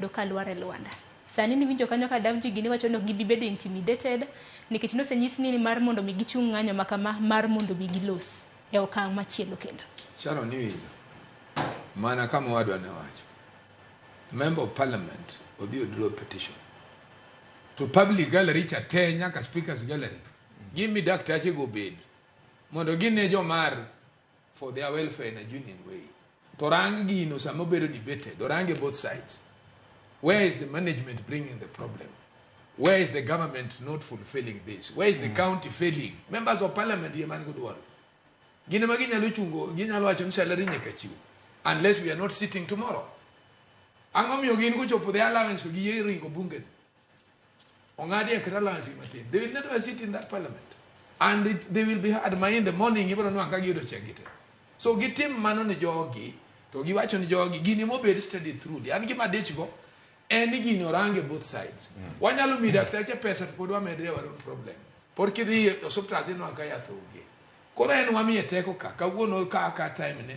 Ka lwar e lwanda sani niwinjo kanyo ka Davji gini wacho ni ok gibi bedo intimidated nikech nosenyis ni mar mondo mi gichung' ng'anyo ma kama mar mondo mi gilos e okang' machielo kendo. Sharon, niwinjo mana kama wadwa ne wacho, member of parliament odhi odraw petition to public gallery cha te nyaka speakers gallery gimi daktache go bed mondo gine jomar for their welfare in a genuine way. To rang gino sama obedo debated, orange both sides. Where is the management bringing the problem? Where is the government not fulfilling this? Where is the county failing? Members of parliament ye man gudwaro gin ema ginyalo chungo, ginyalo wacho ni salary nyaka chiw unless we are not sitting tomorrow. Ang'o miyo gin kochopo the allowance to giyie ringo bunge ong'adi e kata allowance matin? They will never sit in that parliament and they will be hard ma in the morning ibiro nwang' ka giyudo check gi te. So gitim mano ne jogi to giwacho ni jogi gini mobed study through. An gima dich go en ni gini orange both sides. Wanyalo miyo daktache pesa to pod wamedre our own problem. Pod kidhi e osuptal tinwang' ka yath onge. Koro en wamiye teko ka kawuono ka time ne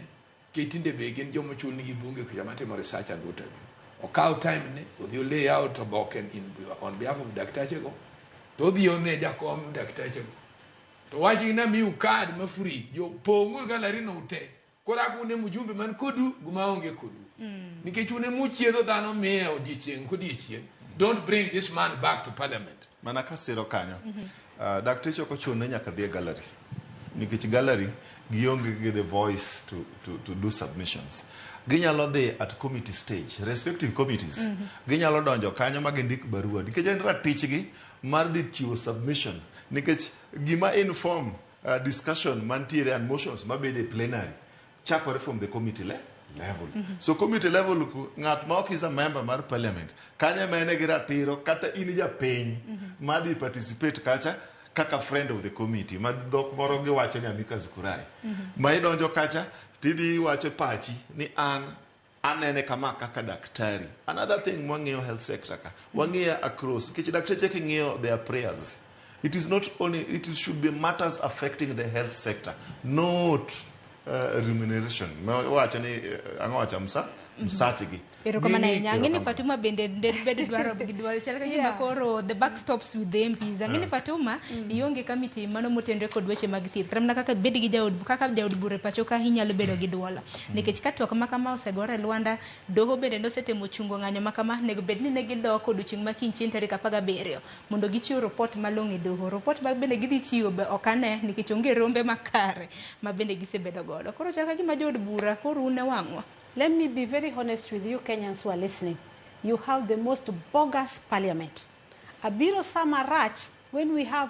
tinde be gin jomochul nigi bunge kucha matimo research and what have you. Okaw time ne odhi o lay out oboke on behalf of daktache go to odhi one jakom daktache go to wach gi namiu card ma free jo pong'ur gallery no ute. Koro ak un e mjumbe man kodu guma onge kodu nikech un emuchiedho dhano miye odiechieng' kodiechieng'. Don't bring this man back to parliament. Mana kasiro kanyo, dakteche ok ochuno ni nyaka dhi e gallery nikech gallery gionge gi the voice to do submissions. Ginyalo dhi at committee stage, respective committees. Ginyalo donjo kanyo ma gindik barua nikech en ratichgi mar dhi chiwo submission nikech gima inform discussion mantiere and motions mabedo e plenary chakore from the committee level. So committee level ku ng'at ma ok is a member mar parliament kanyo ema en gi ratiro kata in japiny madhi participate kacha kaka friend of the committee, ma dhok moro giwacho ni amicus curiae, ma idonjo kacha tidhi iwacho pachi ni an anene kama kaka daktari. Another thing, mwang'iyo health sector ka wang'iyo across nikech dakteche king'iyo their prayers, it is not only it should be matters affecting the health sector, not remuneration. Ma wacho ni ang'o wacho msa msachgi. Erokamano Gini- ahinya. Ang'e ni Erokamano. Fatuma bende bed dwaro gi dwol chal ka gima koro the buck stops with the MPs. Ang'e ni Fatuma ionge committee mano motenore kod weche mag thieth. Kata mana kaka bed gi jaod kaka jaod bura e pacho ka inyalo bedo gi dwol. Nikech ka twak ma kama osegore e lwanda, doho bende nosetemo chungo ng'anyo ma kama, nego bed ni ne gidok odiochieng' ma kiny chieng' tarik 17 mondo gichiw report malong'o e doho. Report ma bende gidhi chiwo be ok ane nikech onge rombe makare ma bende gisebedo godo. Koro chal ka gima jood bura koro un e wang'wa. Let me be very honest with you Kenyans who are listening. You have the most bogus parliament. Abiro sama rach when we have